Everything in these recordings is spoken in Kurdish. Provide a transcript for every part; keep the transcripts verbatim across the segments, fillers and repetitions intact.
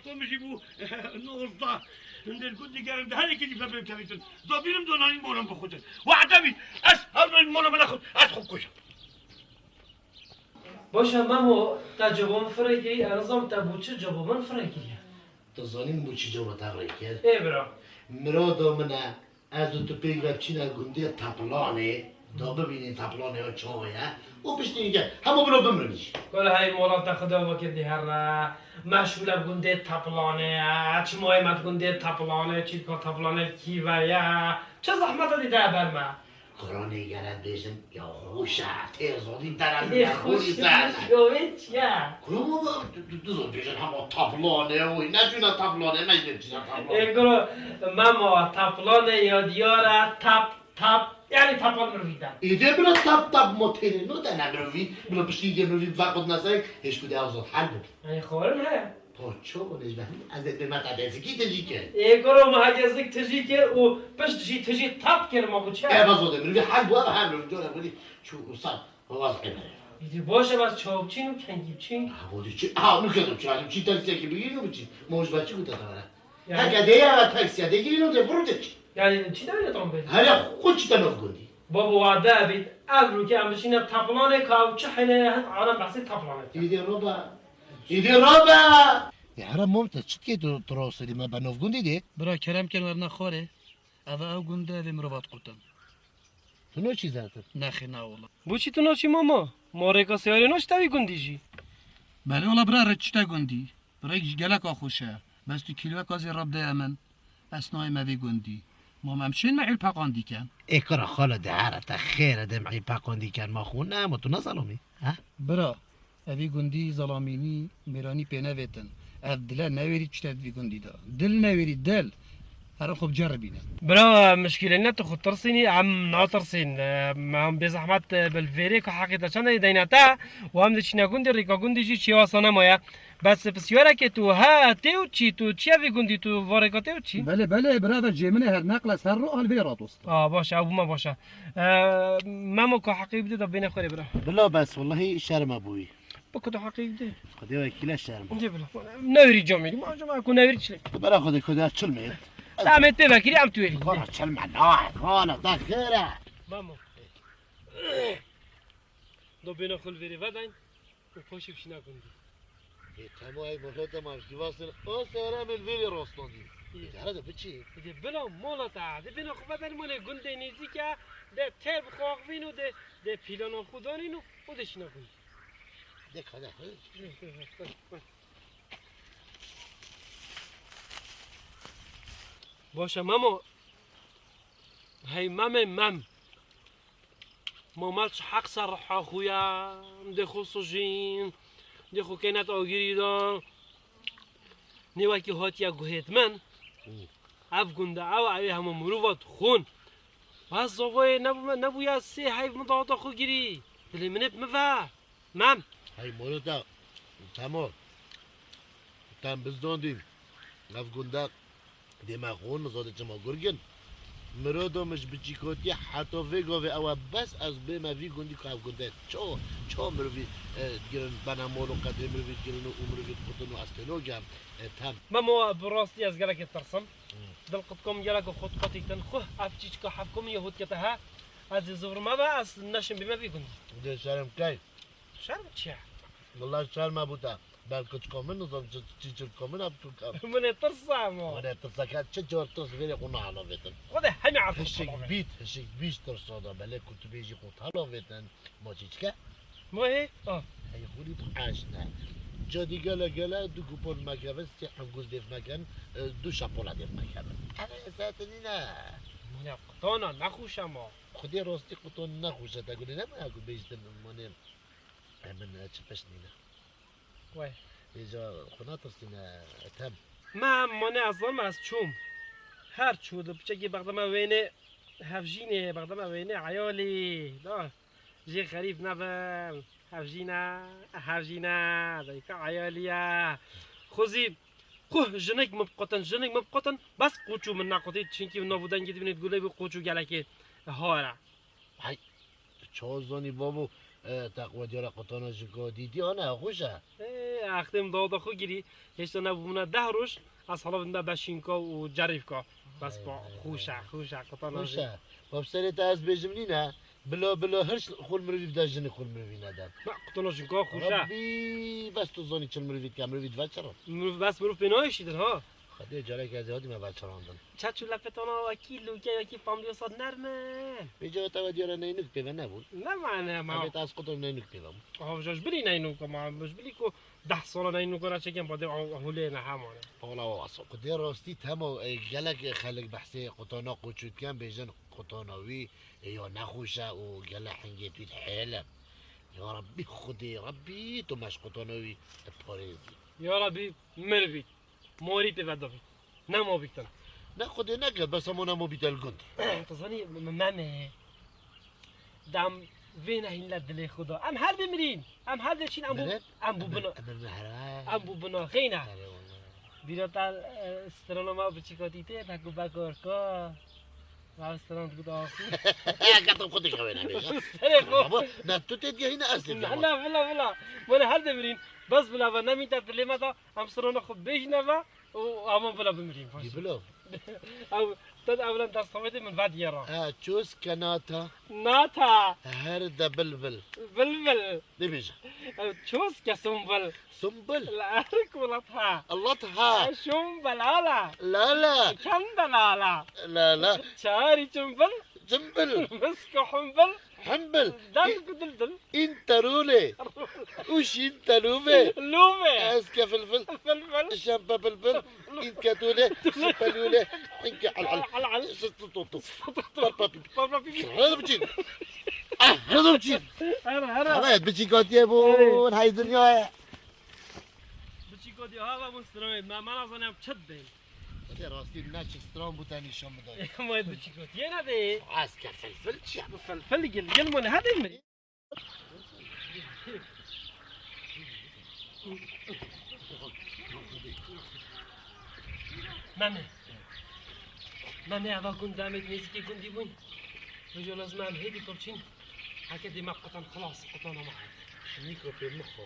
Tom jî bû nozdeh. Hindê gund digerin, di herêkê jî pepê kevîtin. Zabînim do nanîn molan bixwîtin. Wahde bî, ez hev nanîn mola min nexwit, ez xwe kujim. Baş e Memo, te cebo min firê kirî, ez nizam te bo çi cebo min firê kiriye. Tu zanî min bo çi cebo te firê kir? Ê bira. Mirada min e, ez û tu pêk ve biçîne gundê Teplanê, da bibînî Teplanê ya çawa ye, û piştî gel. Hema bila bimirin jî. Kol hey mola te xwe de wekî dihere. Meşûle gundê Teplanê ye. Çi mayê me gundê Teplanê, çîka Teplanê kî ve ye? Çi zehmete dî de ber me? Koranê gere bêjin, ya xweş e, tê zodî dere Ê min, xweş xweş e, ya wê çi ye? Kuro mu, tu, tu, tu zod bêjin hema Teplanê, oy, ne çûne Teplanê, me jî çîne Teplanê. Ê kuro, Memo, Teplanê ya diyar e, tap, tap, yani tapal mirovî de. Ê dê bila tap, tap, motêlê no de ne mirovî, bila piştî yê mirovî ver xwe di nesek, hêj ku de ew zod hel bibî. Ê xwarin he. Pa ço ne ji behî, ez ê dê me te dezikî tijî kir. Ê kuro me heke zik tijî kir û pişt jî tijî tap kir, ma ku çi? Ê, bes o de, mirovî hel bû, ev her mirovî cara xwedî çû û sar, waz qêmere. Îdî baş e, bes çawa biçîn û kengî biçîn? Ha, bo dî çi? Ha, nu kedim çi, çi taksiyekî bigîrin û biçîn. Ma ji ber çi gote te vere? Yani Heke dê ya taksiya dê girîn û dê vurû dê çi? Yani çi dewre tam bê? Hele xwe çi te nav gundî? Babo, wade bît, ev rûkê em biçîne taplanê ka û çi hêne hin, alem behsê taplanê ke. Îdî roba. Îdî roba. Ya here mom te çi dikê tu, tu raserî me be nav gundî dê? Bira kerem kin werna xwarê. Ev ew gund e, ev ê mirova diqurtin. Tu naçî zertir? Nexê, na wala. Boçî tu naçî mama? Ma rêka seyarê naçî te wî gundî jî? Belê wala bira, rê çi te gundî? Rêk jî gelek a xweş e. Bes tu kîlweka zî rab de min. Ez nayê me vê gundî. Mam em çên me îl peqandî ken? Ê kira xala de here te xêr e, dem îl peqandî ken ma xwe ne, ma tu ne zelamî, ha? Bira, evî gundî zelamînî mêranî pê nevêtin. Ev dile newêrî çi te vî gundî de. Dil newêrî, dil. Herin xwe biceribîne. Bira, mişkîlê ne tu xwe tirsînî, em natirsîn. Em bê zehmet, e, bil vêrê ku heqê te çend e deyne te, û em diçîne gundî, rêka gundî jî çêwasa nemaye. Bes pisyareke tu, ha, tê û çî, tu çiye vî gundî, tu varêka tê û çî? Belê, belê, bira ve cê min e, her neqles, her ro al vê radost. A, baş e, ew bûma baş e. E, Memo ka heqê bide da bêne xwerê bira. Bila bes, wellahî şerm e bûyî. Biko da heqê bide. Xwedê wekîle şerm. Dê bila. Ne wîrî camî, ma cama ku ne wîrî çilê. Tu bera xwedê xwedê çilmê. Tamê tê vekirî em tu wêrî. Vana çilme, na, vana, da xêre. Memo. Do bêne xul vêrê vedayn. Û paşê bişîna gundî. Ê, tema ey mola te ma şivastin. O sere min vêrê rastandî. Ê. Ê, here de biçî. Ê, de bila mola te, de bêna xwe veden molê gundê nêzîk e, de ter bixaxivîn û de, de pîlana xwe danîn û, û de şîna gundî. De ka de. Baş e Memo. Hey Memê Mem. Mama çi heq ser riha xwe ya, dê xwe sijîn, dê xwe keynet agirî de. Nê wekî hatiye guhêt min. Ev gund e, ew, ew ê hema mirova dixwin. Ez zavayê nebûme, nebûya sê heyv min dahata xwe girî. Dilê min ê bi min ve. Mem. Hey moro te, Temo. Tem bizdandî. Ev gund e. Dê me xwe nizane çima gurgin. Mirado min ji biçîkotiyê heta vê gavê ew e bes ez bême vî gundî ku ev gund e ço, ço mirovî, e, digirin bene mol û qedrê mirovî digirin û mirovî diqutin û ez têno gem, e, tem. Memo, bi rastî ez gelekê tirsim. Hmm. Dil qitka min gelek xwe diqetîtin. Xwe ev çîçka hevka min yê hût kete he. Ez ê zivirime ve ez neşim bême vî gundî. Dê şerm key. Şerm çi ye? Wela şerm e bo te. Belkî çika min nizam çi, çi çirka min e bi tu kem. Min ê tirsa ma. Min ê tirsa ke çi car tirs vêrê xwe nahelavêtin. Xwedê hemî erd xwe Hişik bît, hişik bît tirsa da. Belê ku tu bêjî xwe telavêtin. Ma çîçike? Ma hê? Ah. Hey xwî bi eş ne. Cadî gele gele du kupon mekevin, sê hingûz dêv mekin, e, du şapola dêv mekevin. Eve êzet nîne. Mane qutana nexweş e ma. Xwedê rastî qutan nexweş e, te gulê ne maya ku bêjtin mane. E, min, e, çi peş nîne. Wey. Êca xwe natirsîne, Ethem. Me em mane ez zanim ez çûm. Her çû di piçekî bexdeme wênê hevjînê, bexdeme wênê eyalî. Da, jê xerîb nebim. Hevjîne, hevjîne, dayika eyalî ye. Xwezî, xwe jinik min biqotin, jinik min biqotin, bes qoçû min neqotî, çinkî min nav û dengî dibînî gulê bî qoçû gelekê hare. Hey, tu çawa zanî babo, E, teqwe diyara qutana jinka dîtiya ne, xweş e. E, extê min dawda xwe girî, hêşta nebûbûna deh roj, ez hala vindime beşînka û cerîvka. Bes ba, xweş e, xweş e, qutana Xweş jin. e. Bab serê te ez bêjim nîne, bila bila her ş-, xwe mirovî bide jinê xwe mirovî nede. Na, qutana jinka xweş e. Rabbî, bes tu zanî çil mirovî dike, mirovî dive çi re? Mirov, bes mirov pê nayê şîtin ha. Xwedê careke ez ê hatîme veçarandin. Çeç û lepetana wekî lûke, wekî pambiyosa nerm in. Vêca te ve diyare neynûk pê ve nebûn. Ne mane ma. Ebê te ez qutim neynûk pê ve bûn. Aha, ji bilî neynûk ma, ji bilî ku deh sala neynûk ra çekin, badê ew, ew lê ne hemane. Ola wa so. Xwedê rastî tema, e, gelek xelk behsê qutana qoçû dikin, bêjin qutana wî, e, ya nexweş e û gelek hingê tu dihêlin. Ya Rabbî Xwedê, Rabbî tu me ji qutana wî parêzî. Ya Rabbî, mir bît. Morî pê vedavî. Nema bîtin. Ne Xwedê neke, bes hema nema bîte li gund. Tu zanî, m-, m-, Meme. Dem vê nehîn le dilê xwe da. Em her dimirîn. Em her diçîn, em bû, Mirin? em bû Em bina, em bû mehre. em bû binaxê ne. Erê wala. Bîra te, e, strana me biçîka dîtê, te ku bekorka. Rav stran digot axû. Heke tu xwe dikewê nebêje. Serê xwe. Ama ne tu tê diye hîne ez tê diye. Na, na, vila, vila. Mane her dimirîn. Bes vila ve nemîn te dilê me da. Em strana xwe bêjine ve û ama bila bimirîn, baş. Dî bila. Ew, te de ewlen dest xwe vêdê min vediye ra. E, çûz kenata. Nata. Her de bilbil. Bilbil. Dibêje. Ew çûz ke sumbul. Sumbul. La erk welatha. Welatha. Şumbul ala. Lala. Kendel ala. Lala. Çarî çumbul. Cimbil. Misk humbul. Hembil. Dal ku dildil. Înterûlê. Û şîn telûvê. Lûvê. Ez ke filfil. Filfil. Şempe bilbil. Înke tûlê. Şipelûlê. Înke al al. Al al. Şitu tu tu. Parpa pipi. Parpa pipi. Hadi biçîn. Ah, hadi biçîn. Hadi, hadi. Hadi biçî gotiye bûn. Hey. Hay dinyaya. Biçîko diye hava bûn stran. Me, me nazanim çi dibên. Hadi rastî ne çi stran bû te nîşan bidayî. Ama biçîko diye ne de? Ez ke filfil çi? Bu filfil gil, gil mone hadi mi? Meme. Meme, eva gund demê nêzîkê gundî bûn. Vêca lazim em hêdî pir çîn. Heke dê me qutan xilas, qutan ama. Nîka pê min xwe.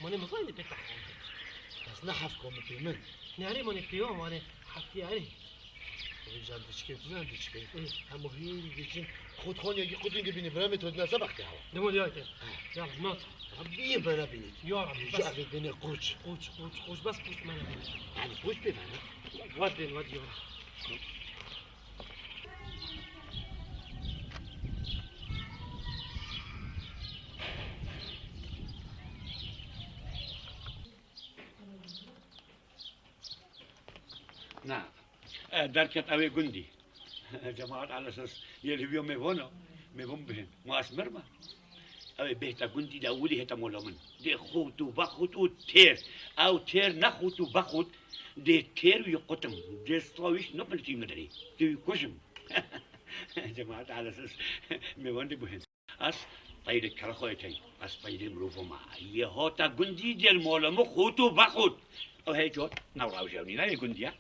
Mane min zanî pê te xwe. Bes ne hefka min pê min. Ne erê mane pê wan wane hefkê erê. Vêca diçikê tu ne diçikê. Hı. Hema hîn diçin. Xwedxaniyekî qutîn dibînî biremê tu dine sebextê hewa. Demo diya ke. Ha. Ya Rabbi, nat. Rabbî bere bînît. Ya Rabbi, bes. Vêca evê bêne qoç. Qoç, qoç, qoç, bes qoç mene bînît. Yani qoç pê bene. Vat bên, vat ya. Na. E, derket ew ê gundî. Cemaat ala ses yê li vîyo mêvana, mêvan bihên. Ma ez mir me. Ew ê bêhta gundî de ewilî hête mola min. Dê xût û vexût û têr. Ew têr nexût û vexût. Dê têr wî qutim. Dê stawîş nopilitî min derê. Dê wî kujim. Cemaat ala ses mêvan dê bihên. Ez peydê kere xwe tey, ez peydê mirovo me. Yê hata gundî dêl mola min xût û vexût. Ew hey cor, nav rawjevnî, ne yê gundî ye.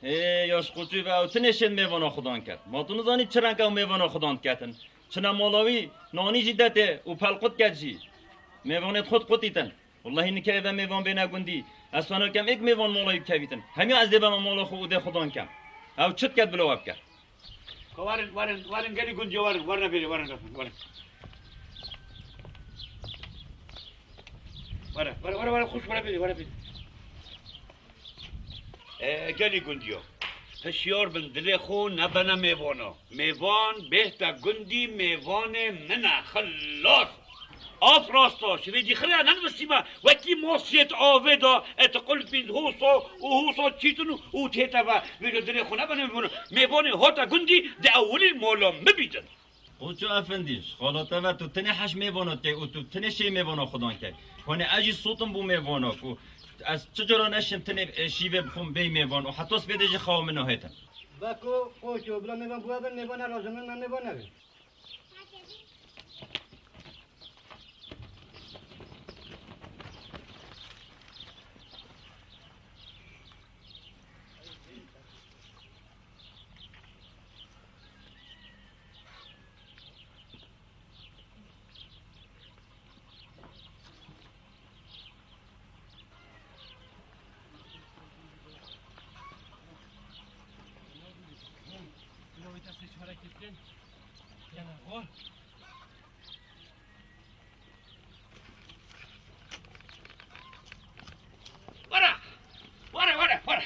Ê, yaş qutî ve ew tinê şên mêvana xudan ket. Ma tu nizanî çi reng ew mêvana xudan diketin. Çine mola wî, nanî jî detê û pelqut ket jî. Mêvanê xwe qutîtin. Wellahî nike eve mêvan bêne gundî. Ez sana kem êk mêvan mola wî bikevîtin. Hemiya ez dê beme mola xwe û dê xudan kem. Ew çi diket bila we bike. Ka werin, werin, werin, gelî gundiya werin, werin, werin, werin, werin. Werin, werin, werin, werin, xuş, werin, werin, werin. E, gelî gundiya. Hişyar bin, dilê xwe nebene mêvana. Mêvan bêhte gundî, mêvanê min e, xilas. Af rasta, şivê dîxire nenivistîme, wekî masiyê di avê de, e, ti qulpîn hosa û hosa çîtin û, û tête ve. Vêca dilê xwe nebene mêvana. Mêvanê hate gundî, di ewilî mola min bîtin. Qoço efendî, ji xala te ve tu tenê heş mêvana dikey û tu tenê şê mêvana xudan key. Hone ez jî sotim bû mêvana ku ez çi cara neşim tenê, e, şîvê bixwim bêy mêvan û heta spêdê jî xewa min nahêtin. Beko, qoço, bila mêvan bû ebin, mêvan ne lazim in, me mêvan nebin. Gel. Gel, gel. Were! Were, were, were!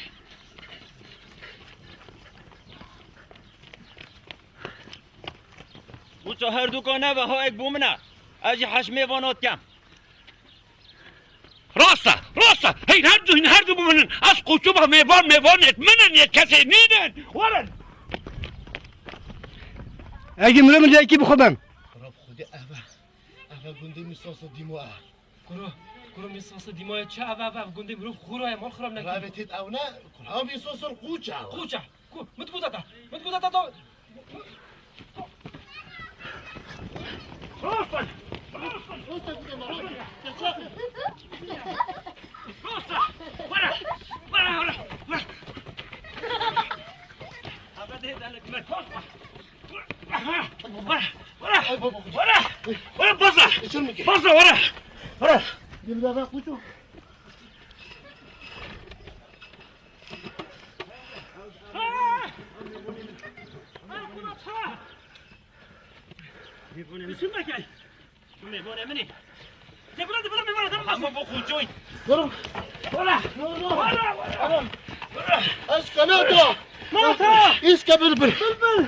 Wisa her duka neve ha ek bû min e. Ez jî heş mêvana dikem. Rast e, rast e. Hey, her du, her du biminin. Ez qoçû ba mêvan, mêvan et min in, yê kesê nînin. Werin. Egî mirov min cayekî bi xwe ben. Rab Xwedê ev e. Ev e gundê min sasa dîmo e. Kuro, kuro min sasa dîmo e. Çi ev, ev, ev gundê mirov xura ye, mal xirab nekî. Rab têt ew ne. Kurha min sasa qoç e. Qoç e. Ku, mit ku data, mit ku data to. Wara, wara, wara, wara, pasa, pasa, wara, wara. Biçim bak ay. Mêvanê min ê. De bira, de bira, mêvanê, de bira. Hema bo xucoy. Durun. Wala. Wala, wala. Ez kanata. Nata. Îske bilbil. Bilbil.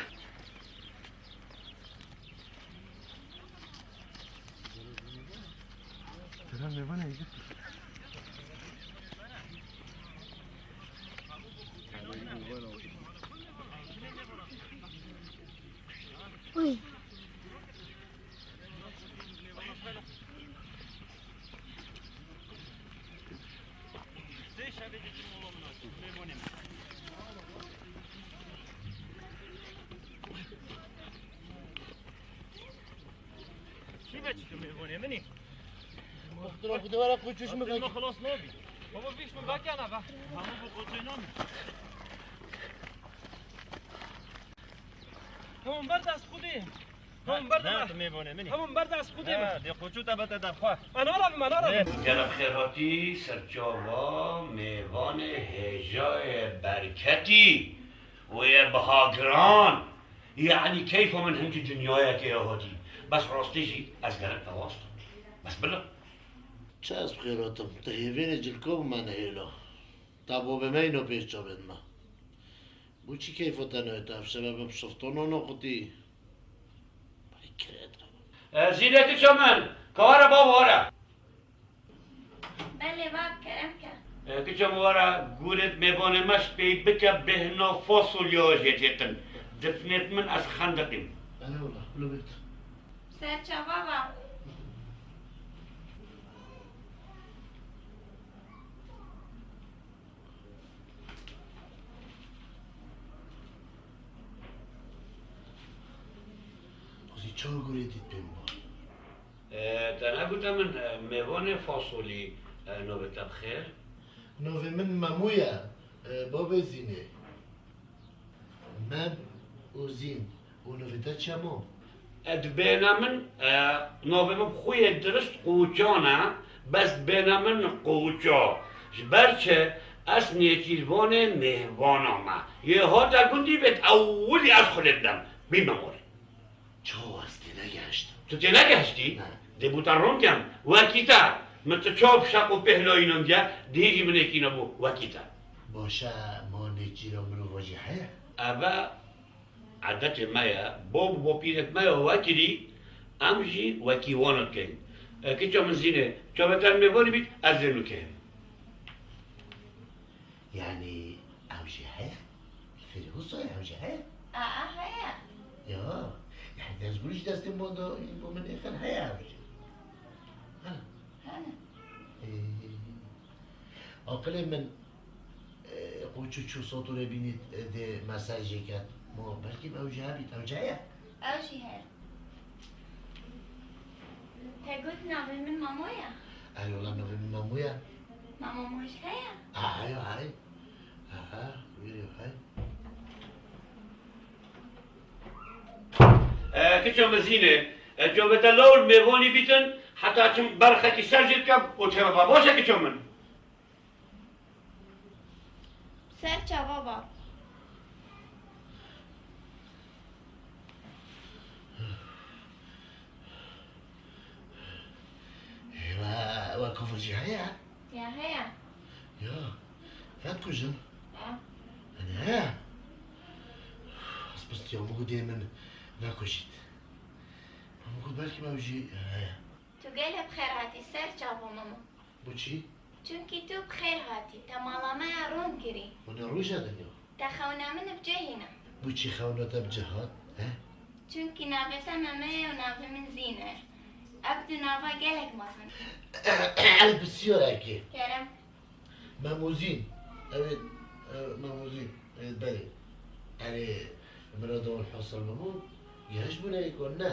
Uy. Çi be çi mêvanê min î? Muhtira, bu devara koçuş mu? Xelas nabî. Baba, vîş min vekene be. Hemû bu koçê namî. Hemû ber dest Xwedê. Hemû ber dest. Hemû ber dest Xwedê. Dê qoçû te bete derxwe. Ana rabim, ana rabim. Gelek xêr hatî, serçava, mêvanê hêjayê berketî. Wê ye biha giran. Yanî keyfa min hin ji dinyayekê re hatî. Bes rastî jî ez gerek te wastim. Bes bila. Çi ez bi xêr hatim? Ti hêvênê cilko bi me nehêla. Ta bobê me îno pêş çavên me. Bo çi keyfa te nayê? Te ev şeve bi şiftona naqutî. Bay kirêt. E, Zînê kiça min, ka were bab were. Belê bab, kerem ke. E, kiça min were, gûrêt mêvanê me spêy bike, bêhna fasolya jê têtin. Difnêt min ez xendiqîm. Belê wela, wilo bêt. Ser çava bab. Xwezî çawa gurê dît pê min ba? E, te negute min, e, mêvanê fasolî, e, navê te bi xêr? Navê min Memû ye, e, babê Zînê. Mem û Zîn û navê te Çemo. E, dibêne min, e, navê min bi xwe yê dirist Qoçan e, bes dibêne min Qoça. Ji ber çi? Ez nêçîrvanê mêvana me. Yê hate gundî bêt ewilî ez xulê bidem. Bî memorê. Çawa ez tênegehiştim? Tu tênegehiştî? Ne. Dê bo te ron kem. Wekî te. Min tu çawa bi şeq û pêhla înandiye, dihê jî min êkî nebû. Wekî te. Baş e, ma nêçîra mirova jî heye? Eve edetê me ye. Bab û bapîrêt me ya wekirî, em jî wekî wan dikeyin. E, kiça min Zînê, çavê te mêvanî bît, ez ê nû kêm. Yanî ew jî heye? Li Fêrî Husayê ew jî heye? Aa, heye. Ya, yanî destgûrî ji destê min de, bo min êxin heye ew jî. Hene. Hene. Ê, aqilê min, e, qoçû çû sotorê bînî, e, dê mesajê ket. Ma belkî ew jî hebît, ew jî heye? Ew jî heye. Te got navê min Mamo ye? Erê wela navê min Mamo ye. Mamo Moj heye? Ha, heye, heye. Ha, ha, wêrê heye. E, kiça min Zînê, e, çavê te lawir mêvanî bîtin, heta çim berxekî ser jê dikem û çême ba. Baş e kiça min. Ser çava bab. Jî heye? Ya heye. Ya. Vekujin. Ha. Hani heye? Ez pistiya min got dê min vekujît. Min got belkî me jî heye. Tu gelek bi xêr hatî ser çava Memo. Bo çi? Çunkî tu bi xêr hatî, te mala me ya rûn kirî. Hûn ê rûja dinya. Te xewna min bi cê hîna. Bo çi xewna te bi cê hat, he? Çunkî navê te Meme ye û navê min Zîne ye. Ev du nava gelek mezin. Ev pisyar eke. Kerem. Memûzîn. Ev ê, e, Memûzîn. E, belê. Erê, min re dawin Hasan Memû. Gehişt bûne ê ku ne?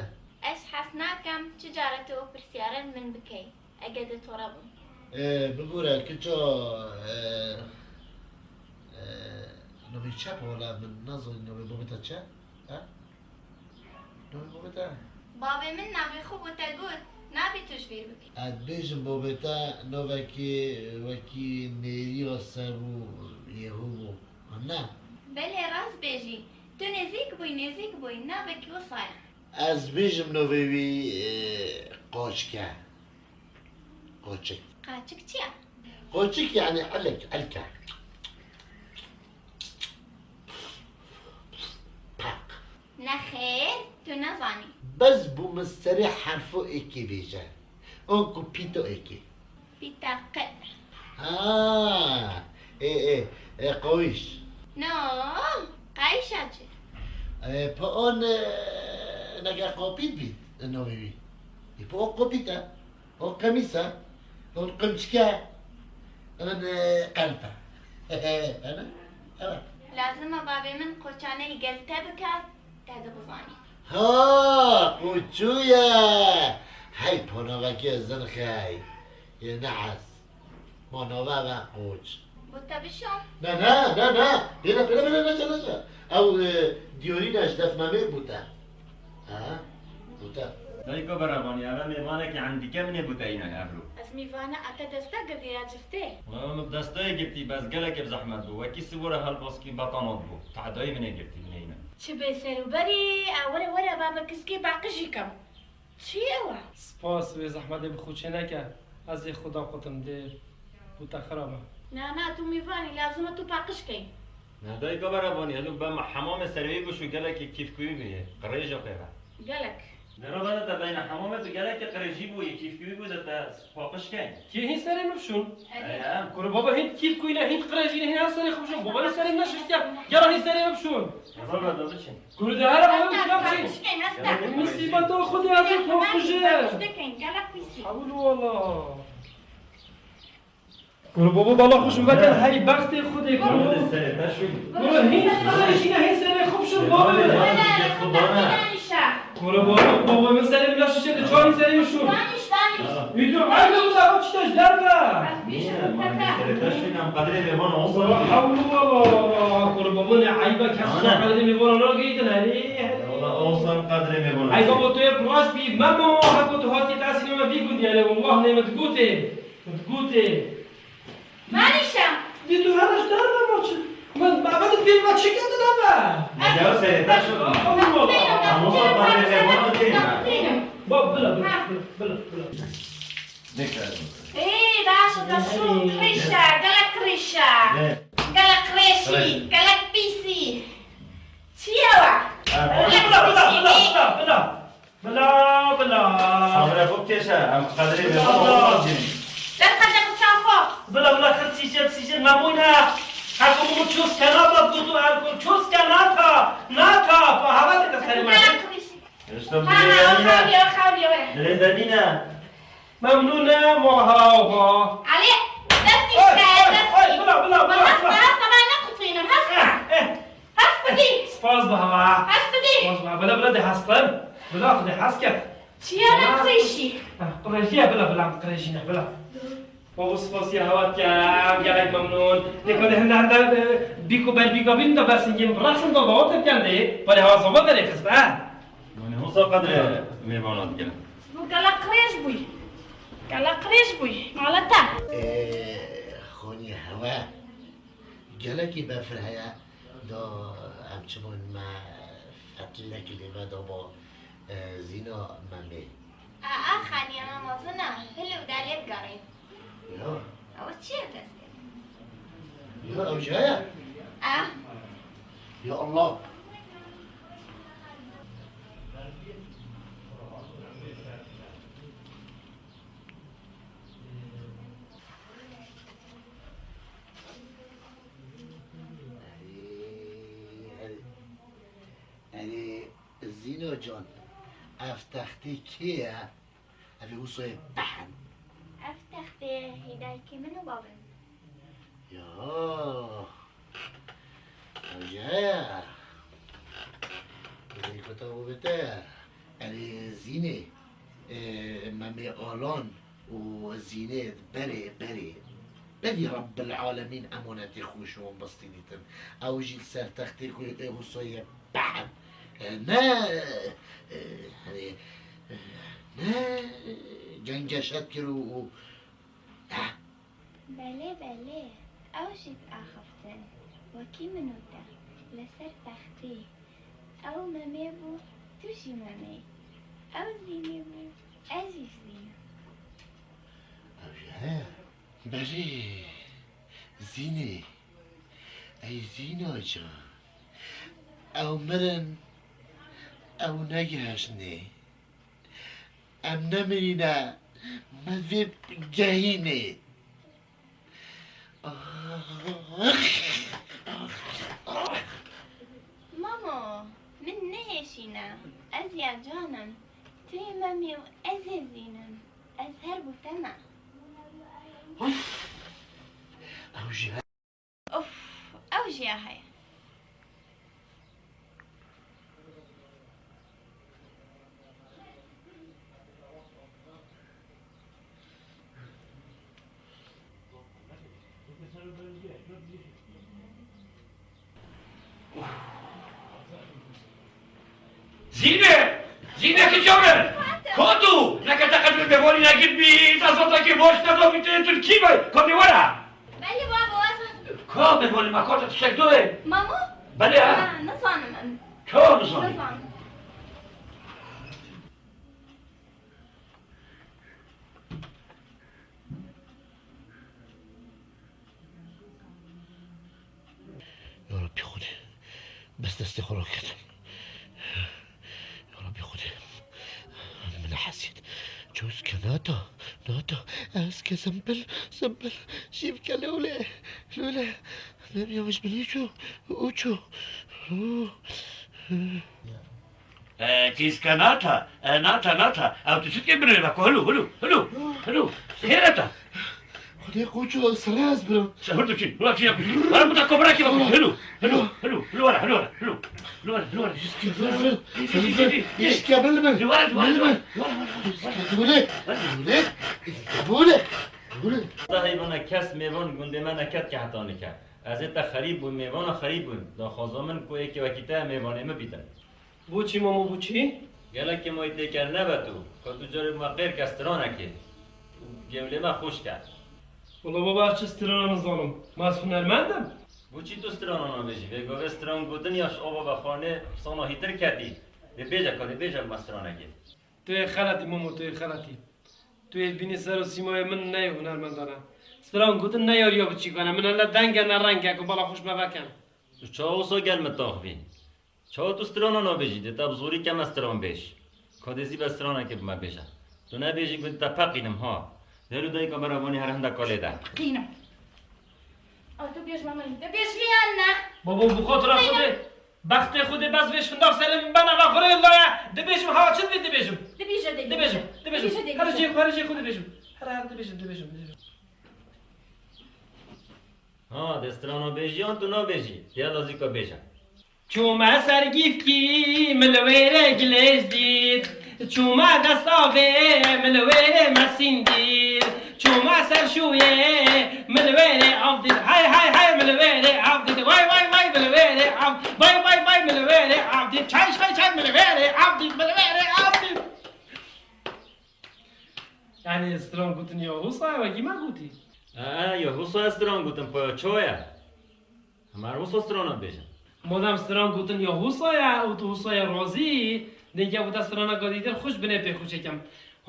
Ez hez nakem, çi care tu ew pirsyarên min bikey. Ege de tora bû. E, bibûre, kiça, e, e, navê çi bo wala min nazanî navê babê te çi? Ha? Navê babê te? Babê min navê xwe bo te got, nabê tu ji bîr bikî. Ez dibêjim babê te navekî wekî nêriya ser bû yê hû bû. Anne? Belê rast bêjî. Tu nêzîk bûyî, nêzîk bûyî. Navekî wisa ye. Ez dibêjim navê wî, e, Qoçik e. Qoçik. Qaçik çi ye? Qoçik yani elek, elke. Pak. Nexêr, tu nezanî. Bes bû min serê herfo êkê bêje. Onku pîto êkê. Pîta qe. Ha, ê, ê, ê, qawîş. No, qayîşa çi? E, pa on, e, neke qopît bît, e, navê wî. E, pa on qopît e. On qemîs e. On qimçike. On, e, qelp e. Ana? Evet. Lazim e babê min qoçaneyî gel te bikat, te dibizanî. Ha, qoçû ye. Hey, ponavekê zirxey. Yê ne ez. Ma nava ve qoç. Bo te bişon? Ne, ne, ne, ne. Bêle, bêle, bêle, neçe, neçe. Ew, e, diyarî ne ji def Memê bo te. Ha? Bo te. Dayika berevanî, eve mêvanekî endîke min ê bo te îne evro. Ez mêvane ete deste girdiye ya ciftê. Wala min bi destê girtî, bes gelekê bi zehmet bû. Wekî sibore helbaskî betanat bû. Tehdayî min ê girtî, min ê îne. Çi bê ser û berî, e, were, were, ba me kiskê baqijî kem. Çi ye wa? Spas, wê zehmetê bi xwe çê neke. Ez ê xwe daqutim, dê bo te xirab e. Na, na, tu mêvan î, lazim e tu paqij key. Na, dayika berevanî, helo be me hemamê serê wî bişo, gelekî kîfkûyî bûye. Qirêja pê ve. Gelek. Dera bene te beyne hemamê tu gelekî qirêjî bûye, kîfkûyî bû de te paqij key. Kê hîn serê min bişon? Erê. Erê, em. Kuro baba hîn kîfkûyî ne, hîn qirêjî ne, hîn her serê xwe bişon. Baba ne serê min neşiştiye. Gera hîn serê min bişon. Baba da biçin. Kuru de here bana Hasta, uçak şey. Kardeşken, hasta. Musibet o Xwedê ez ê xwe bikujim. Kardeşken, gelek pîsî. Hewil wala. Kuru baba bala xwe ji veke hey bextê Xwedê kuru. Hadi sene taşın. Kuru hîn qirêjî ne hîn serê xwe bişon baba. Hadi, hadi, hadi, hadi. Kuru baba, baba min serê min şişe de çarî serê min şû. Daniş, daniş. Video ayda bu da çi tişt derve. Niye? Hadi sene taşın, em qadrê mêvan olsa. Hewil wala. Kuru baba ne eyba kes qadrê mêvan nageytin, hadi. Valla olsan qadrê mêvan. Ay baba, tu yê raş bî, Memo, heko tu hatî tesî me vî gundî, yani, wallah ne me digotê. Me digotê. Manîşa. Dî tu her ji derve maçî. Min, me, me di pêl me çi kete nebe? Mecel seyre taşın. Allah Allah. Ama olsan qadrê mêvan dikeyim ha. Bak, bila, bila, bila, bila. Ne kadar? Ê, baş, baş, şu qirêşa, gelek qirêşa. Ne? Gelek qirêşî, qirêş. Gelek pîsî. Çi ye wa? Ha, gelek qirêşî. Bila, bila, bila, bila, bila. Bila, bila. Sabra xwe bikeşe, em qedrê mêvan olmaz cin. Dest qede xwe çav xwe. Bila, bila, xir sîcil, sîcil, memûne. Heko min ços ke nata, gotu, heko ços ke nata, nata. Fa hava dike serê me. Gelek qirêşî. Işte bu Ha, ha, dilê xewliye, xewliye, were. Dilê demîne. Memnûn e, mala hera oha. Elî, destî şikeye, destî. Ay, bila, bila, bila, bila. Hasta, hasta, ben ne kutlayayım, hasta. Eh, eh. Hasta değil. Spas be hava. Hasta değil. Spas be, bila, bila de hasta. Bila, de hasta. Çiye ne qirêşî? Ha, qirêşî ye, bila, bila, qirêşî ne, bila. Babo spasiya hewa dikem, gelek memnûn. Dê ka de hinde hinde, e, bîk û berbîka bîn de bersingên biraxsin da dawa te dikem dê. Parê hewa zava derê xist, ha? Mane hosa qedrê mêvana dikim. Bu gelek qirêj bûyî. Gelek qirêj bûyî. Mala te. E, xonî hewa. Gelekî befir heye. Da em çimon me fetlek lê ve da bo, e, zîna Memê. A, a, xaniya me mezin e. Hil û delê bigerîn. Ya. Ew çi ye destê? Ya, ew jî heye? Ah. Ya Allah. Erê, erê, Zîno can, ev textê kê ye? Ev ê Hûsoyê behin. Ev textê hê dayikê min û babê min. Ya. Ew jî heye. Hûsoyê kota bû bite. Erê Zînê, e, Memê Alan û Zînê berê, berê. Berî Rebbil Alemîn emanetê xwe ji wan bistînîtin. Ew jî li ser textê ku ê Hûsoyê behin. E, ne, e, hani, e, ne cengeşet kir û, û, eh. Belê, belê. Ew jî diaxiftin. Wekî min û te. Li ser textê. Ew Memê bû, tu jî Memê. Ew Zînê bû, ez jî Zîn im. Ew jî heye. Belê, Zînê. Ey Zîna can. Ew mirin, ew negihiştinê. Em nemirîne, me vê gehînê. Mamo, min nehêşîne. Ez ya can im. Tu yê Memê û ez ê Zîn im. Ez her bo te me. Of! Ew jî he- Of! Ew jî ya heye. Zîne! Zîne ki çawe? Kotu! Neke te qedr de voli negir bi, ta zota ki boş ne do bi te Türkiye be. Kotu wara? Belê babo, ez Ka me voli ma kota tiştek doye. Mamo? Belê ha? Ha, nizanim em. Ka nizanim? Nizanim. Ya Rabbî Xwedê, bes destê xwe raketim. Ya Rabbî Xwedê, min hesiyet. Çewske nata, nata, ez ke sembil, sembil, şîvke lewle, lewle, lewle yavaş bin uçu, uçu. E, kîske nata, e, nata, nata. Ew tu çi dikê binê me ku? Hulu, hulu, hulu, hulu. Hêre ta. Xwedê qoço sere ez birim. Sehur tu çi? Hulu çi yapmış? Bana bu da kobra ki yapmış. Hulu, hulu, hulu, hulu, wara, hulu, wara, hulu. Hulu, wara, hulu, wara. Îşke bilme. Hulu, wara, hulu, wara, hulu, wara. Hulu, hulu, hulu. Hulu. Heyvana kes mêvan gundê me neket ke heta nike. Ez ê te xerîb bûm, mêvana xerîb bûm. Daxwaza min ku êkê wekî te mêvanê min bîtin. Boçî mamo, boçî? Gelek kêmayî tê ker nebe tu. Ka tu carê me qêr ke stranekê. Gewlê me xweş ke. Wela baba, ez çi strana nizanim. Ma ez hunermend im? Boçî tu strana nabêjî? Vê gavê stran gotin ya ji ava vexanê sana hîtir ketî. Dê bêje ka, dê bêje me stranekê. Tu yê xeletî mamo, tu yê xeletî. Tu yê bînî ser û sîmayê min neyê hunermendan e. Stran gotin ne yariya biçîkan e. Min hele deng e ne reng e ku bala xweş me veken. Tu çawa wisa gel min taxivî? Çawa tu strana nabêjî? Dê te bi zorî keme stran bêj. Ka dê zî be stranekê bi me bêje. Tu nebêjî ku dê te peqînim ha. Dêr û dayika me re vanî her hindek kalê de. Qînim. A tu bêj me min. Dê bêj vî yan ne? Babo, bi xatira Qînim. Xwedê, bextê Xwedê bes vê şindav serê min bena ve xurê laye. Dibêjim ha çi divê dibêjim. Dibêje dê. Dibêjim, dibêjim. Dibêje dê. Her jê xwe, her jê xwe dibêjim. Her her dibêjim, dibêjim, dibêjim. Ha, dê strana bêjî yan tu nabêjî? Tiya lazîka bêje. Çûme ser gîfkî, min li wê rê gilêj dît. Çûme dest avê, min li wê rê mesîn dît. Çûme ser şûyê, min li wê rê av dît. Hay, hay, hay, min li wê rê av dît. Vay, vay, vay, min li wê rê av. Vay, vay, vay, min li wê rê av dît. Çay, çay, çay, min li wê rê av dît. Min li wê rê av dît. Yanî stran gotin ya Hûsa, wekî me gotî? E, e, ya Hûsa stran gotin, pa çawa ye? Hema her wisa strana dibêjin. Madem stran gotin ya Hûsa ye û tu Hûsa ye razî, dengê wita straneka dîtir xweş binê pê xweş ekem.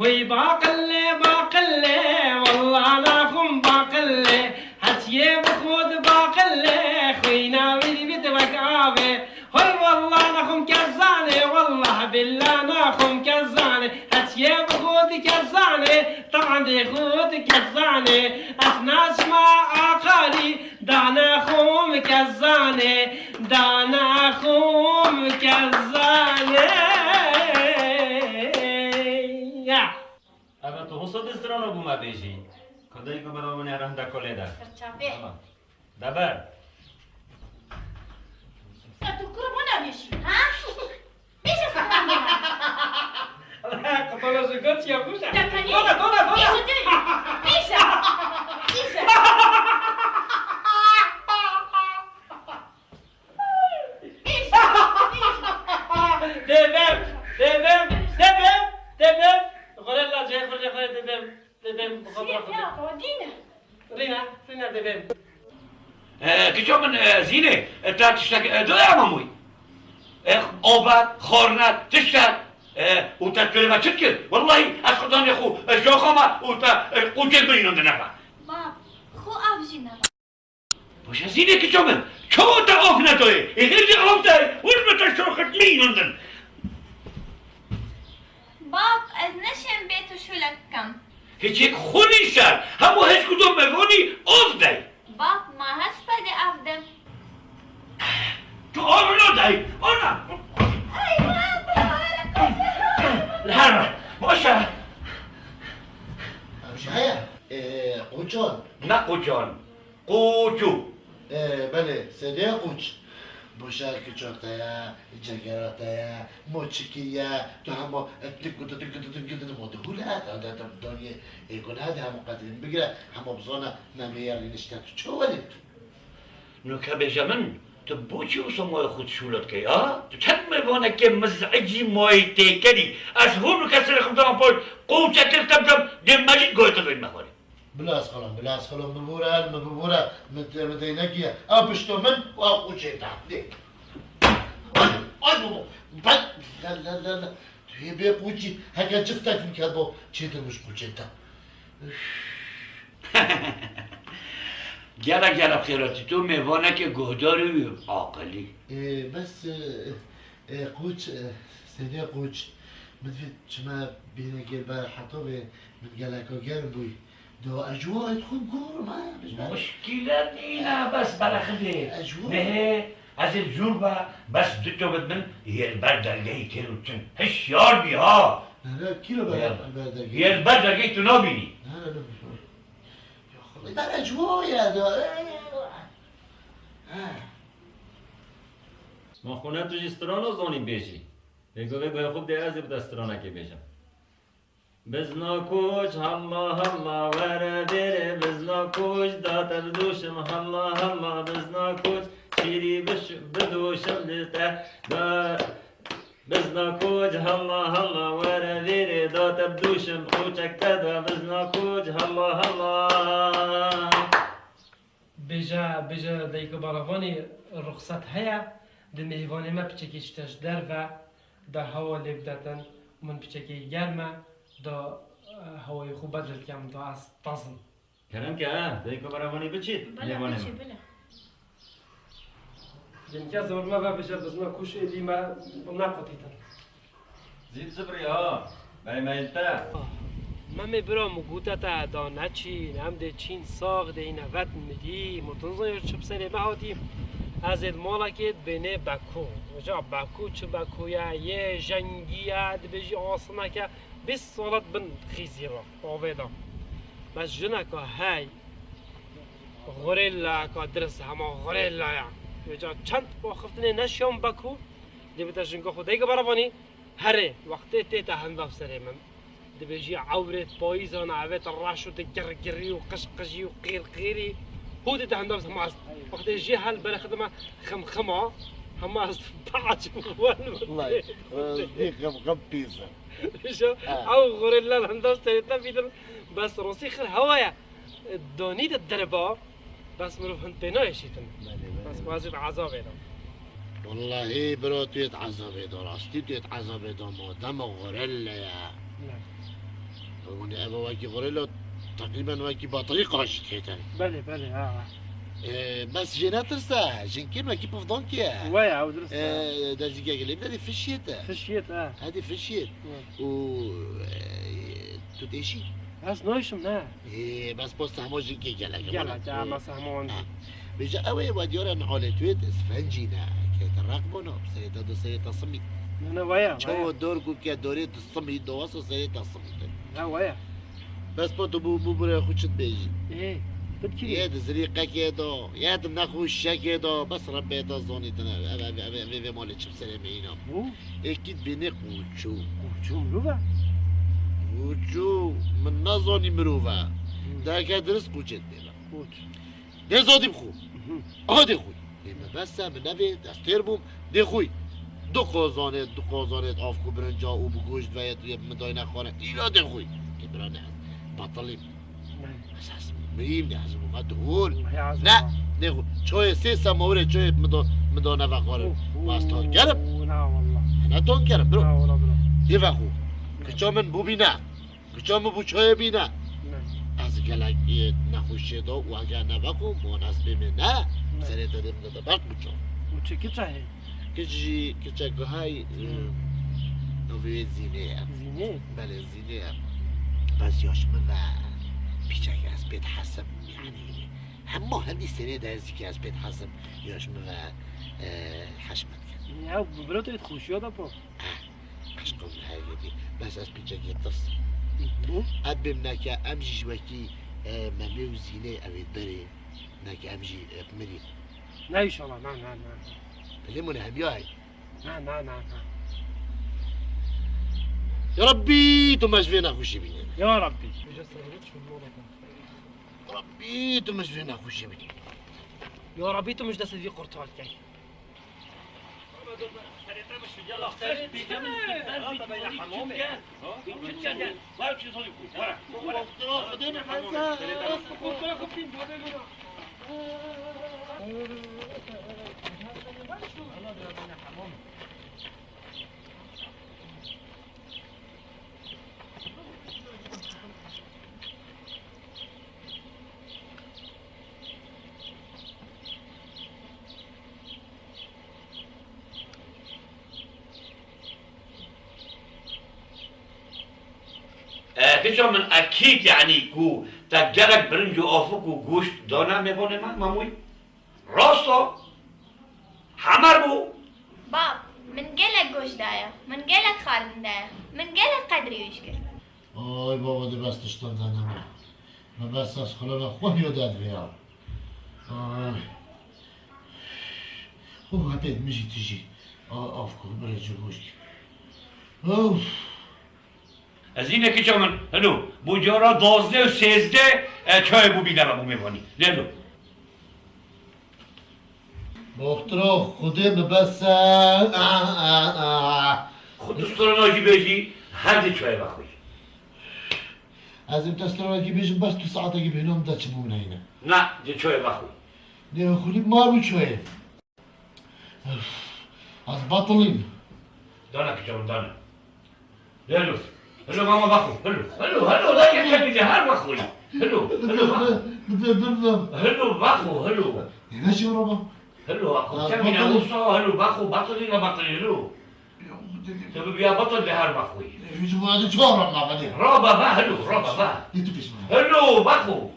Hoy baqile, baqile, wallah naxum baqile. Hetiye bi xwe di baqile, xwîna wî dibit wek avê. Hoy wallah naxum kezane, wallah billah naxum kezane. Hetiye bi xwe di kezane, tandê xwe di kezane. Ez naçima aqalî, dana xum kezane, dana xum kezane. Ya. Eve tu hûsa distran û bû me bêjî. Kadayî ku bera winê rehda kolê de. Serçavê. Tamam. Deber. Ya tu kuro bana bêjî, ha? Bêje sana. Qutala ji got ya bûşe. Ya kanî. Dona, dona, dona. Bêje, bêje. Bêje. Dêvem, dêvem, dêvem, dêvem. Gorella cihê xwe, cihê xwe dêvem, dêvem, bi xwe bırakın. Rîna, rîna dêvem. E, kiço min, e, Zînê, e, te tiştek, e, doya mamûy? E, ova, xorna, tiştek, e, û te tu lê me çi dikir? Wellahî, ez xudanê xwe, e, şoxa me û te, e, qûçên min înan dineva. Bab, xwe av jî neva. Boşa Zînê kiço min. Çawa te av netoyê? Êxir jî av te, wir bi te şoxit mî yandin. Bab, ez neşêm bê tu şûlek bikim. Hiçek xwe nîşer. Hemû hişk û do mevanî av dey. Bab, ma hespedê av de. Tu av nadey. Ana. Ay, bab, bab. Li her be. Boşa. Ev ji heye. Ee, qoçan. Ne qoçan. Qoçû. Ee, belê, sedê qoç. Boşa kiçok te ye, cegera te ye, moçikî ye, tu hema tik tik tik tik tik tik ma dihûle, te de te daniyê, ê ku nehede hema qedrîn bigire, hema bizane, me mêyerî nişte tu çawa lê tu? Nuke bêje min, tu boçî wisa moya xwe şûle dikey, a? Tu çend mêvanekê mizecî moyê têkerî, ez hûn nuke serê xwe dana paş, qoçekir te bidem, dê mecîd goyê te vên me xwarê. Bila ez xelam, bila ez xelam, bibûre, min bibûre, min te, min te nekiye. Ew pişto min û ew qûçê te. Dê. Ay, ay babo. Ben, la, la, la, la. Tu yê bê qûçî, heke ciftek min ket bo, çêtir bû ji qûçê te. Gelek, gelek xêr hatî. Tu mêvanekê guhdarî wî aqilî. Ê, bes, e, Ê, qoç, e, Seyda qoç, min divê çime bînekê ber hetovê min geleka germ bûy. Do ez ji we xwe gorm, ha, bijber. Muşkîle nîne, bes berexidê. Ez ji we Nehê, ez ê zûr be, bes du tobit bin, yê li ber dergehî têr û çin. Hişyar bî, ha. Nere, kî li ber, Yê ber dergehî? Yê li ber dergehî tu nabînî. Nere, nere. Ya Xwedê, ber ez ji we ye, do, e, ha. Ma xwe ne tu jî strana zanî bêjî. Lê govê guhê xwe bidê ez ê bi te stranekê bêjim. Bizna koç halla halla were vêrê bizna koç da te bidûşim halla halla bizna koç çîrî biş-, bidûşim li te da bizna koç halla halla were vêrê da te bidûşim koçek te da bizna koç halla halla. Bêje, bêje dayika balavanê ruxsat heye, di mêvanê me piçekê çite ji derve, da hewa lê bidetin, min piçekê germ e, da, e, hewayê xwe bedil dikem, da ez tazim. Kerem ke, e, dayika balavanê biçît, Bela mêvanê biçî, me. Bela. Yemke zor me ve bêje bizna kuş êdî me nequtîtin. Zîd zibrî ha, meymeyn te. Memê bira min gote te da neçîn, em dê çîn sax de yîne vet milî, min tu nizanî çi bi serê me hatî. Ez ê di malekê dibênê Bekû. Vêca Bekû çi Bekû ye, yê jengî ye, dibêjî asineke bîst sala di bin xîzî re, avê de. Bes jineka hey, xurêleyeka dirist hema xurêle ye. Vêca çend axiftinê neşiyan Bekû, dê bide jinka xwe dayika balavanî. Herê, wextê tête hemvav serê min, dibêjî ewrê payîzan e, evê te reş û te girgirî û qijqijî û qîrqîrî, hû tête hemvav hema ez, wextê jê hel berexidime ximxima, hema ez paç wen Vay, ez dî ximxim pîs e. Îşo, Ha. ew xorê lal hemvav serê te bîtin, bes rosî xir hewa ye. Donî de derba, bes mirov hin pê nayê şîtin. Belê, belê. Bes xwazî bi ezabê de. Wellahî biro tu yê di ezabê de, rastî tu yê di ezabê de, ma dema gorelle ya. Ne. Hûn eva wekî xurê lo teqrîben wekî batirî qaşî têtin. Belê, belê, ha, ha. Ee, bes jê netirse, jinkê wekî pivdankî ye. Waya, ew dirist e. Ee, dezîgek lê bide dê fişiyê te. Fişiyê te, ha. Hedî fişiyê. Waya. Û, ee, tu têşî? Ez nayşim, ne. Ee, bes post hema jinkê gelek. Gelek, ha, bes hema wan. Ha. Vêca ew ê wediyara nihalê tu yê isfencî ne, ke te req bona, serê te do serê te simî. Ne, ne, waya, waya. Çawa dor ku ke dorê tu simî, do wasa serê te simî tu. Ha, waya. Bes pa tu bû, bû bure xwe çi dibêjî? Ê, tu dikirî? Yê di zirîqekê do, yê di nexweşekê do, bes Rebbê te zanîtine. Ev, ev, ev, ev, vê, vê malê çi bi serê me îna. Bû? Ê kî dibênê qûçû. Qûçû mirov e? Qûçû, min nezanî mirov e. Hı. Deke dirist qûçê dibêne. Qûç. Dê zodî bixwe. Mhm. Aha dê xwî. Lê me bes e, min nevê, ez têr bûm, dê xwî. Du qozanê, du qozanê av ku birinca û bi goşt ve yê tu yê min dayne xware. Îla dê xwî. Lê bira ne ez. Batilîm. Ne. Ez, ez mirîm ne ez bûme dihûr. Ne, ne xwî. Çoyê sê semawirê çoyê min do, min do neve xware. Oh, oh, ma ez tonkerim. Na wallah. Ne tonkerim, biro. Na wallah, biro. Dê vexwe. Ne. Kiça min bûbîne. Kuça min bû çayê bîne. Ne. Ez gelek ê nexweşiyê de û eger ne veko, mon ez bê me ne, ne. Serê te dê min de berk bû çaw. Û çi kiça hê? Kiç jî, kiçek hay, e, Hmm. navê wê Zînê ye. Zînê? Belê, Zînê ye. Bes yaş min ve pîçek ez pê dihesim, yanî hema hindî serê de ez dî ki ez pê dihesim, yaş min ve, e, heş min dikin. Ya, bira tu yê xweşiya de pa. Eh. Eşqim li her yekê. Bes ez piçekê tirs. Bû? Ez bêm neke em jî ji wekî, e, Memê û Zînê ew ê berê. Neke em jî, e, mirî. Ne înşallah, ne, ne, ne. Bilê min hemiya ye. Ne, ne, ne, ne. Ya Rabbî, tu me ji vê nexweşî bînî. Ya Rabbî. Ya Rabbî, tu me ji vê nexweşî bînî. Ya Rabbî, tu me ji destê vî qurtal key. E, kiça min ekîd, yanî ku te gelek birinc û afik û goşt dane mêvanê me, Memûyî? Rast e. Hemer bû. Bab, min gelek goşt daye, min gelek xwarin daye, min gelek qedrî wî jî kir. Ay baba, dê bes tiştan de nema. Me bes ez xulana xwe niyo dad veya. Ay. Xwe hepêt min jî tu jî. A, av ku bire ci goşt. Of. Ez yine kiça min, helo, bu cara dozdeh û sêzdeh, e, çayê bû bîne me bû mêvanî. Lê helo. Boxtiro, Xwedê mi bes e. Ah, ah, ah. Xwe tu strana jî bêjî, her di çayê vexwî. Ez ê te stranekî bêjim, bes tu saetekî bêhna min de çi bû neyne. Na, di çayê vexwî. Nê, xulî mar bû çayê. Öf, ez batilîm. Dana kiça min, dana. Helo. Helo, mama, baxo. Helo. Helo, helo, la yekemî de her baxo. Helo. Helo, baxo. Bide, bide, bide. Helo, baxo, helo. Ne şey baba? Helo, baxo. Kemî ne usa, helo, baxo, batilî ne batilî, helo. Te bi biya batil de her baxo. Hiç bu adı çor ama bade. Ra baba, helo, ra baba. Ne tu pişman? Helo, baxo.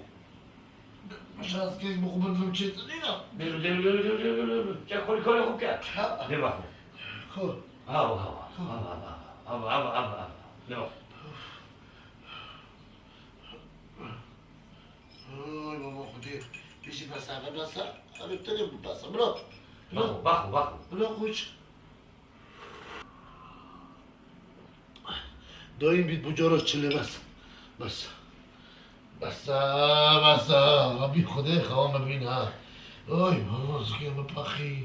Şans kek bu kubur çetin ya. Dero, dero, dero. Çek kol, kol, kol, kol. Ha. De baxo. Kol. Aw, aw, aw. Aw, aw, aw. Aw, aw, aw, aw. Ne bak. Oy baba, Xwedê. Pêşî besa, besa. Abi, tenê bu besa. Bırak. Baxo, baxo, baxo. Bırak, uç. Dayım bir bu cara çile bes. Bes. Bes, bes. Abi Xwedê xewa me bîn ha. Oy, baba, zikê me paxî.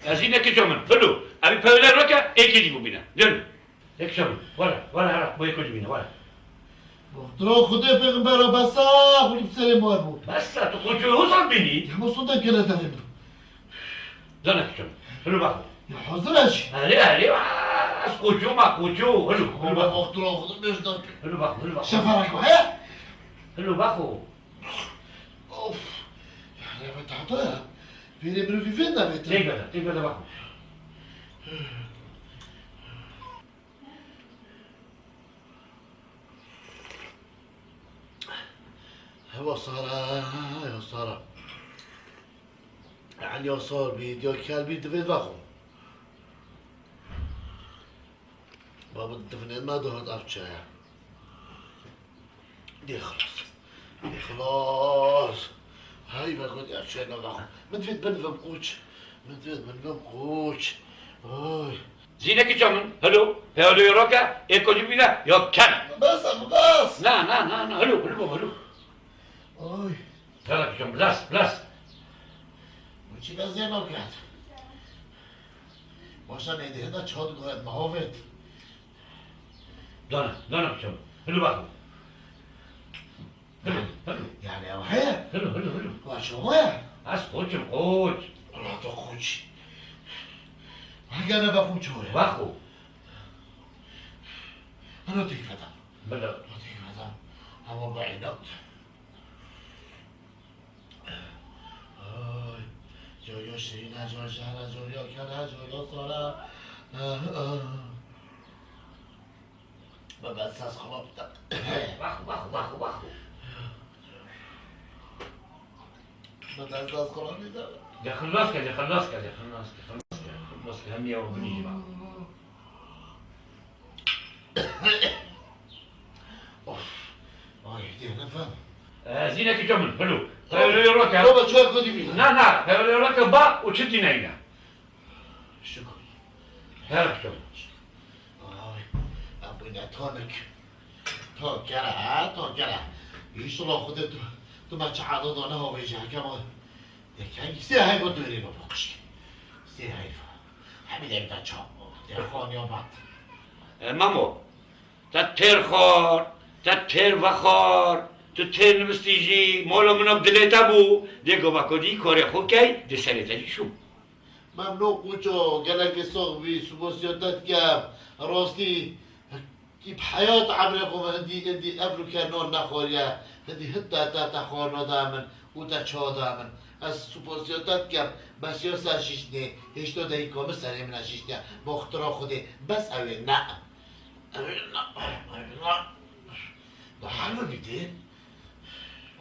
Ez yine kiça min. Hilo. Abi pevle roke, eki di bu bine. Dön. Eki kiça min. Wala, wala, wala. Bu eki di bine, wala. Dro Xwedê pêxembera besa, xulî bi serê mar bû. Besa, tu qoçu hozan bînî? Ya, ma sonda gele devê min. Dana kiçim. Hilo bak. Ya, hazir aç. Erê, erê, Koço ma koço. Hilo, hilo bak. Otur oğlum, bir dakika. Hilo bak, hilo bak. Şeferek var ya. Hilo bak o. Of. Ya ne be tahta ya. Beni bir bir ver de ver. Tek bede, tek bede bak. Hewa Sara, ya Sara. Elî ya sar bî, diya kel bî, divê vexwe. Baba, difinê me dihat ev çaya. Dê xilas. Dê xilas. Hey, vexwe, ev çaya vexwe. Min divêt binivim qoç. Min divêt binivim qoç. Oy. Zînekî çamin, helo, peyaloyê rake, ê kocî bîne, ya ken. Bes e, bes. Na, na, na, na, helo, helo, helo. Oy. Zara kişam, biraz, biraz. Bu çi bezê naket. Başa neydi, heda çad goret, mahovet. Dana, dana kişam. Hadi bak. Hadi, hadi. Yani ama he. Hadi, hadi, hadi. Başa mı? Az koçum, koç. Allah da koç. Hangi ana bakım çoğu ya? Bak o. Ana tek adam. Bela. Ana tek adam. Ama bu inat. Ay, coyo şirîne, coyo jehre, coyo kere, coyo sore. Ah, ah. Baba, saz kulak da. Bak, bak, bak, bak. Baba, saz kulak da. Ya xelas ke, ya xelas ke, ya xelas ke, xelas ke, xelas ke. Hem ya o binî bak. Of. Ay, dê nefem. Ee, zînekî çamin, helo. Peyolê roke. Baba, çay koydu bir. Na, na, peyolê roke ba û çi dîneyne. Şükür. Her çamin. Ay, em bu ne tonik. To kere, ha, to kere. Hiç ola xudê tu, tu me çi adada ne havê cehkema. Yek hengî sê heyva dûrê me bakişkî. Sê heyva. Hemî de bir de çap. Derxan ya bat. E, Mamo, te têr xwar, te têr vexwar, tu têr nivistî jî, mola min ev dilê te bû, dê gava ku dî karê xwe key, dê serê te jî şû. Memnûn Qûço, gelekî sox bî, spasiya te dikem. Rastî, Kî bi heyat emrê xwe ve hindî, hindî ev rûke nan nexwariye, hindî hit te, te, te xwarina da min û te ça da min. Ez spasiya te dikem, bes ya ser şiştinê, hêşta dehîka min serê min e şiştiye. Baxtira Xwedê, bes ew ê ne. Ew ê ne, ew ê ne. Da her bibî dê.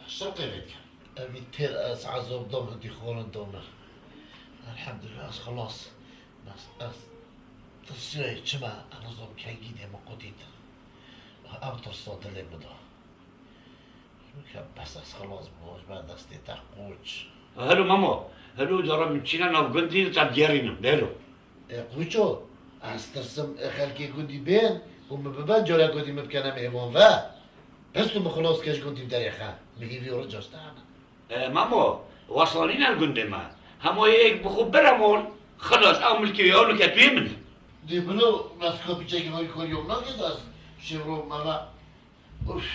Şirqê vê dikim. Evî têr ez ezab dam hindî xwarin dame. Elhamdulillah, ez xilas. Bes ez tirsiyayê çi me, ez nizam kengî dê min qutîtin. Ev tirsa dilê min da. Ke bes ez xilas bûm ji ber destê te Qûç. Helo Memo, helo cara min çîne nav gundî te digerînim, helo. Ê Qûço, ez tirsim, ê xelkê gundî bên û min biben, careke dî min bikene mêvan ve. Bes tu min xilas ke ji gundî bi derê xe. Min hîvî û rica ji te hene. E, Mamo, weşanîne li gundê me. Hema yek bi xwe bire mal, xilas, ew milkê wî ew nûke tu yê min e. Dê bino, ez ka piçekî wî kor yom nake de ez şêro me ve. Uf,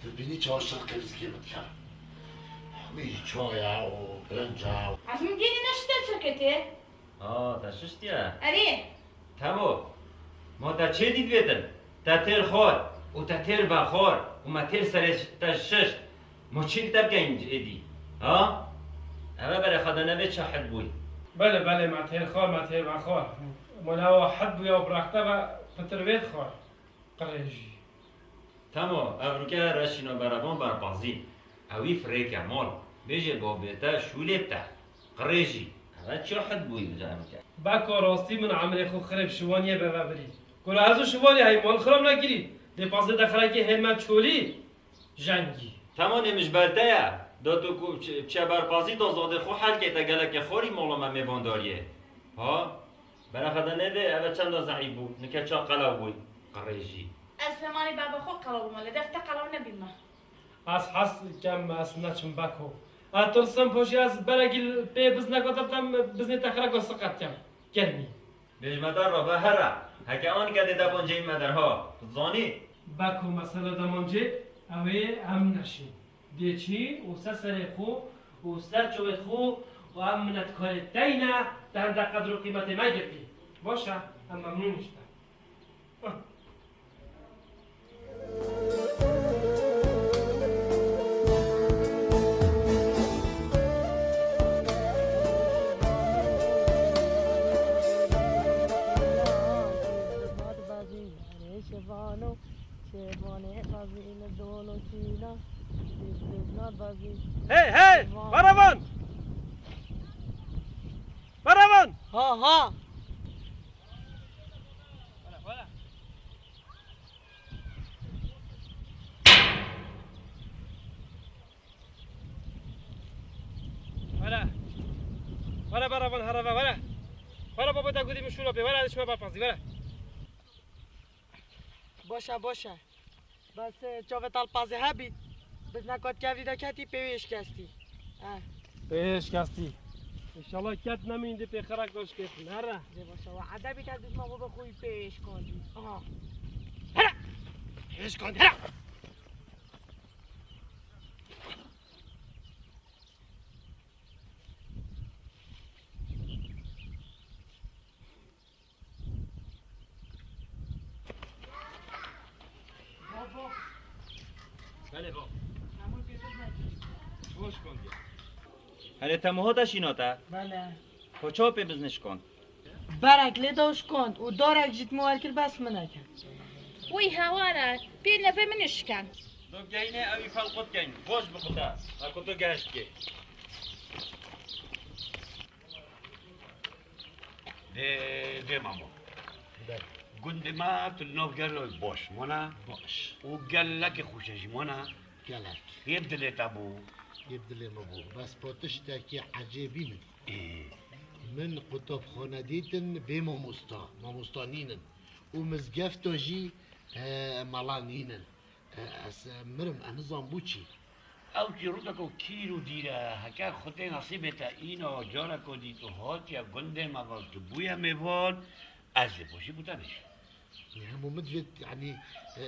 tu bînî çawa şirqê vizikê min dikem. Hemî çaya û birinca. Ez min gênî neşite çirketê. Ha, te şiştiye? Erê. Temo. Ma te çê dît vêtin? Te têr xwar û te têr vexwar û me têr serê te şişt. Ma çî li te bikeyin êdî? Ha? Eve berê xwe de nebê çi hit bûy. Belê, belê, me têr xwar, me têr vexwar. Ma newa hit bûya û biraxte ve pitir vê dixwar. Qirêjî. Temo, ev rûke reşîna berevan berpazî. Ewî firêke mal. Bêje babê te şûlê te. Qirêjî. Eve çi hit bûyî bi cahil ke? Beko rastî min emrê xwe xirê bi şiwaniyê beve birî. Kura ez û şiwanî hey mal xirab nekirî. Dê pazdeh de xirekê hêl me çolî. Jengî. Temo nê min ji ber te ye. Da tu ku çe, çe berpazî da zadê xwe helkê te gelekê xorî mala me mêvandariyê. Ha? Berexe de nêdê, eve çenda zeîf bû, nike ça qelew bûy. Qirêjî. Ez pêmanî baba xwe qelew bûme, lê def te qelew nebîme. Ez hez kem ez neçim beko. Ez tirsim poşî ez berekî pê biz nekatim tem biznê te xireko siqet kem. Germî. Bêjme te re ve here. Heke an gede de bonceyî me derha. Zanî? Beko mesele demancê ew ê em neşîn. Dê çî û ser serê xwe û ser çavê xwe û em minetkarê teyne, te hende qedr û qîmetê me girtî. Baş e, em memnûn ji te. Hey, hey! Baravan! Baravan! Ha, ha! Were. Were baravan hereve, were. Were baba da gudî min şûna pê, were şima berpazî, were. Baş e, baş e. Bes, e, çavê te li pazê hebî. Biz nekat kevlî de ketî pê wê şikestî. Eh. Pê şikestî. Înşallah ket nemîn di pê xerak de şikestî. Here. Zê baş e. Wa edebî te dûşma xwe bi xwe pê şikandî. Aha. Here. Pê şikandî, here. Belê, bab. Hoş kondiya. Herê te miho te şîna te? Belê. Xwe çawa pê bizne şikand? Berek lê da û şikand û darek jî dime wer kir bes min neke. Wî hewar e, pê nefê min şikand. Do geyne ew îfal qut geyn. Boş bi quta. Ha ku tu geşt kê. Dê, dê mamo. Be. Gundê me tu li nav gelo baş mana. Baş. Û gelekê xweşe jî mana. Gelek. Yê bi dilê te bû. Yê bi dilê min bû. Bes po tiştekî ecêbî min. Ê. Min qutabxane dîtin bê mamosta. Mamosta nînin. Û mizgefta jî, e, mala nînin. E, ez, e, mirim, ez nizam bû çî. Ew çîrokeko kîr û dîr e, heke Xwedê nesîbê te îna careko dît û hatiye gundê me ve tu bûye mêvan, ez ê boşî bo te bêjim. Hemû min divêt, yanî, e,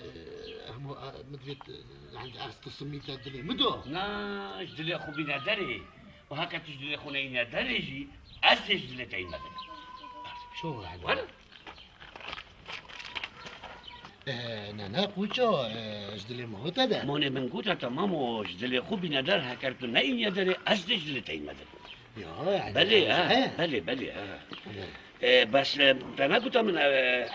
hemû, e, min divêt, e, yanî ez tisimî te dilê min do. Na, ji dilê xwe bîne derê. Û heke tu ji dilê xwe neyîne derê jî, ez ê ji dilê te îme derê. Çawa hebe? Were. E, ne, ne, qûça, e, ji dilê min hate de. Monê min gote, temam o, ji dilê xwe bîne der, heker tu neyîniye derê, ez dê ji dilê te îme derê. Ya, yani, belê, yani, ha, he. Belê, belê, ha. He. E, bes, e, te negote min, e,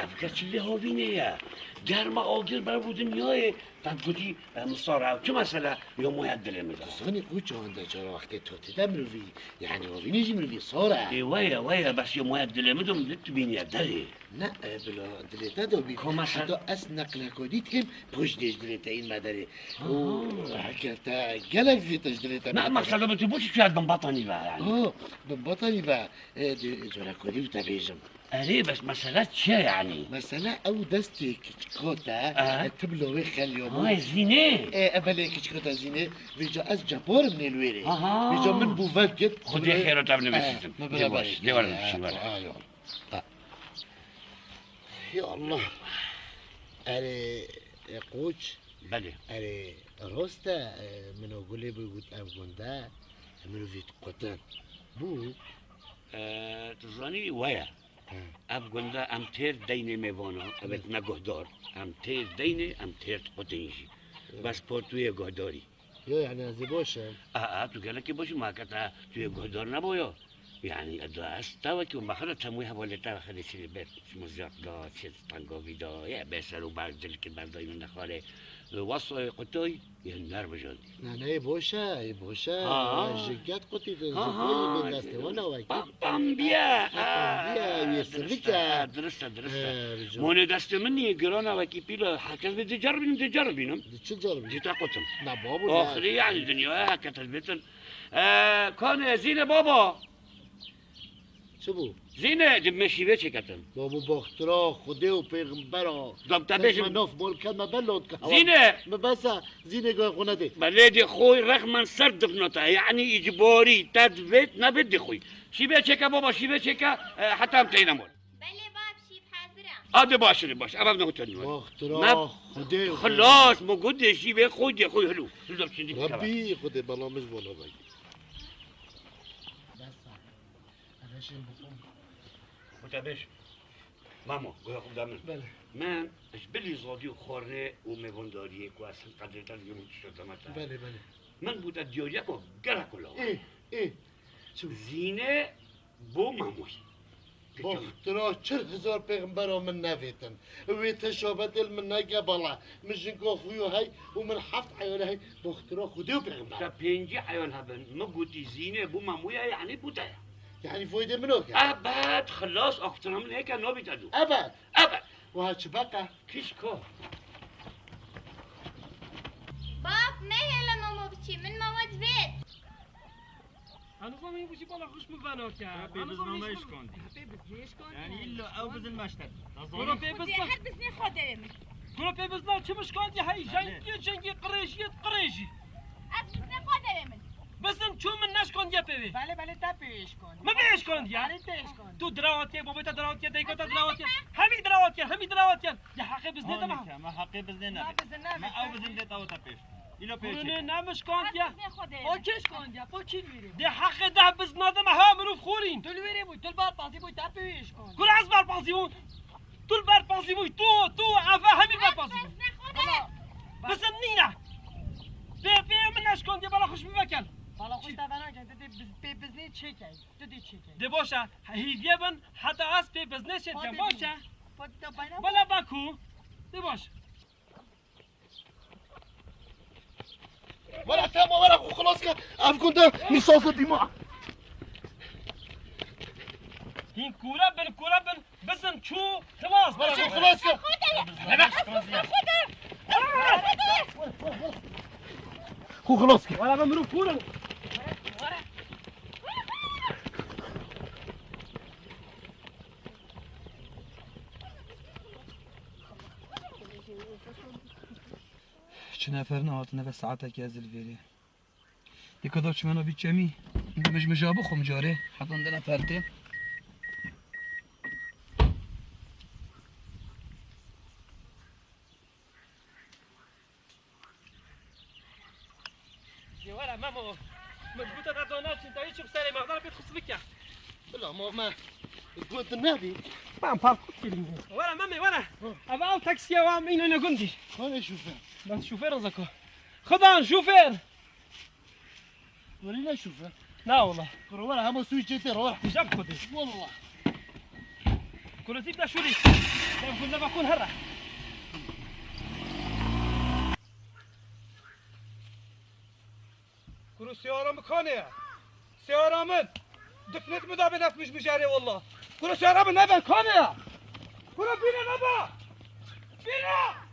ev kes çi lê havînê ye? Germa agir ber bo dinyayê, te gotî, e, misara, çi mesele, yo moya dilê min de. Tu zanî qûça hinde cara wextê totî de mirovî, yani havînê jî mirovî sar e. E, weye, weye, bes yo moya dilê min de, min tu bîniye derê. Ne, e, bila dilê te de bî. Koma ser- Heta ez neqleko dîtim, pişt dê ji dilê te înme derê. Aha. Û heke te gelek zêde ji dilê te. Ne, nehate. Meqseda min tu bo çi çûya binbatanî ve yani? Ha, binbatanî ve, e, dê cara kurî te bêjim. Erê, bes mesele çi ye yani? Mesele ew destê kiçiko te, e, tu bila wê xeliyo bû. Ha, Zînê. E, e, belê kiçiko te Zînê. Vêca ez ceparim nêl wêrê. Aha. Vêca min bû vekit. Xwedê xêro te binivîsîtim. E, dê baş, dê were nivîsî, were. Ha, yo. Ha. Ya Allah. Erê, e, Qoç. Belê. Erê, rast e, e, min o Gulê bû got ev gund e, mirovî dixutin. Bû. E, tu zanî weye. He. Ev gund e em têr deynê mêvana, evet, ne guhdar. Em têr deynê, em têr dixutin jî. Evet. Bes por tu yê guhdarî. Yo, yani ez ê baş im. A, a, tu gelekî baş î, ma heke te tu yê guhdar neboyo. Yani, da ez tewekî û me xwe de temû hevalê te xelê çi lê ber, çi mizyak da, çi tengavî da, ye ber ser û ber dilkî berdayî min de xalê. Wasa yê qutay, yê ner bijandî. Ne, ne, yê baş e, yê baş e. Ha. Ji get qutî de, ha, ji ha, boyî bê destê wana wekî. Pam, pam biye. Ha, pam biye, ha, wê dirist sirlik e, e. Ha, dirist e, dirist e. He, rica. Monê destê min nî, girana wekî pîla, herkes bê diceribînim, diceribînim. Di çi ceribî? Dî te qutim. Na babu, na. Axirî yani dinyaya heke te bêtin. Ee, kanê Zîne baba. Çi bû? Zîne, di me şîvê çêketin. Babu baxtira, Xwedê û pêxembera. Dam te bêjim. Kelme naf, bol kelme belot ke. Zîne! Me besa, Zîne goy xwe nedê. Belê dê xwe rexmen ser difnata, yani îcbarî, te divêt nebê dê xwe. Şîvê çêke baba, şîvê çêke, e, heta em teyne mol. Belê bab, şîv hazir e. Ade baş e, baş. Ava ne gotin. Baxtira, Xwedê û pêxembera. Xilas, me got dê şîvê xwe, dê xwe hilu. Hilu dam şimdi. Rabbî, Xwedê bela min ji bona vekî. Besa. Ev şên bixwim. Xwe te bêj. Mamo, goya xwe da min. Belê. Min ji bilî zadî û xwarinê û mêvandariyê ku ez hin qedrê te digim û tişta te me te. Belê, belê. Min bû te diyariya ku gerek ku lawa. Ê, ê. Çi? Zînê bo Mamoyî. Baxtira çil hezar pêxembera min nevêtin. Wê te şabetê li min neke bala. Min jinka xwe yo hey û min heft eyal hey. Baxtira Xwedê û pêxember. Te pêncî eyal hebin. Min gotî Zînê bo Mamoyî, yanî bo te ye. Yanî foydê min o ke? Ebed, xilas, axiftina min heke nabî te dû. Ebed. Ebed. Wiha çi beqe? Kişko. Bab, mehêle mama biçî, min mama divêt. Anu zamin bu jî bala xweş min vana ke. Pê bizna me şikandî. Pê bizna şikandî. Yani illa ew bizin meşter. Kuro pê bizna. Her biznê xwe derê min. Kuro pê bizna çi min şikandî hey? Jengî, jengî, qirêjî, qirêjî. Ez biznê xwe derê min. Bizin çû min neşkandiye pê wê. Belê, belê, te pê wê şikandî. Min pê şikandiye? Belê, te şikandî. Tu dirawatiye, babê te dirawatiye, dayika te dirawatiye. Hemî dirawatiye, hemî dirawatiye. De heqê biznê de me. Me heqê biznê ne. Me bizin ne. Me ew bizin de tawo te pêş. Îlo pêş. Kurunê ne min şikandiye? O kê şikandiye? Po kî li wîrê? De heqê deh bizna de me ha mirov xorîn. Tu li wîrê bû, tu li ber pazî bû, te pê wê şikandî. Kur ez ber pazî bû. Tu li ber pazî bûy, tu, tu, ev hemî ber pazî bûy. Bizin nîne. Pê, pê min neşkandiye bala xweş min vekel. Bala xweş te venakin, tu dê biz, pê biznê çêkey. Tu dê çêkey. De baş e, hîviye bin, heta ez pê biznê çêkem. Baş e. Bala baku. De baş. Were tema, were xwe xilas ke. Ev gund e, mîsasa dîma. Hîn kure bin, kure bin. Bizin çû xilas. Were xwe xilas ke. Xwe xilas ke. Were be mirov kûr in. Çi nefer nehatine ve saetekî ez li vêrê. Dikkat çimena vî çemî. Indi mij, mij abixwim carê. Heta indi ne pertê. Yê were Memo. Min gote te dana çin, te yê çi bi serê mexdar pê xusmik ya. Bila ma me got nebî. Ben park kirî. Were Memo, were. Hı. Ava al taksiye wa mîne ne gundî. Kone şoför. Ben şoför zako. Xwedan şoför. Welî ne şûfe? Na wala. Kuro were hema sûyî çêtir were. Jab xwedê. Wala. Kuro zîp de şûrî. Dev gunda bakun herre. Kuro siyara min kane ya. Siyara min. Difnet mi da ben atmış mücare wala. Kuro siyara min ne ben kane ya. Kuro bine ne ba. Bine.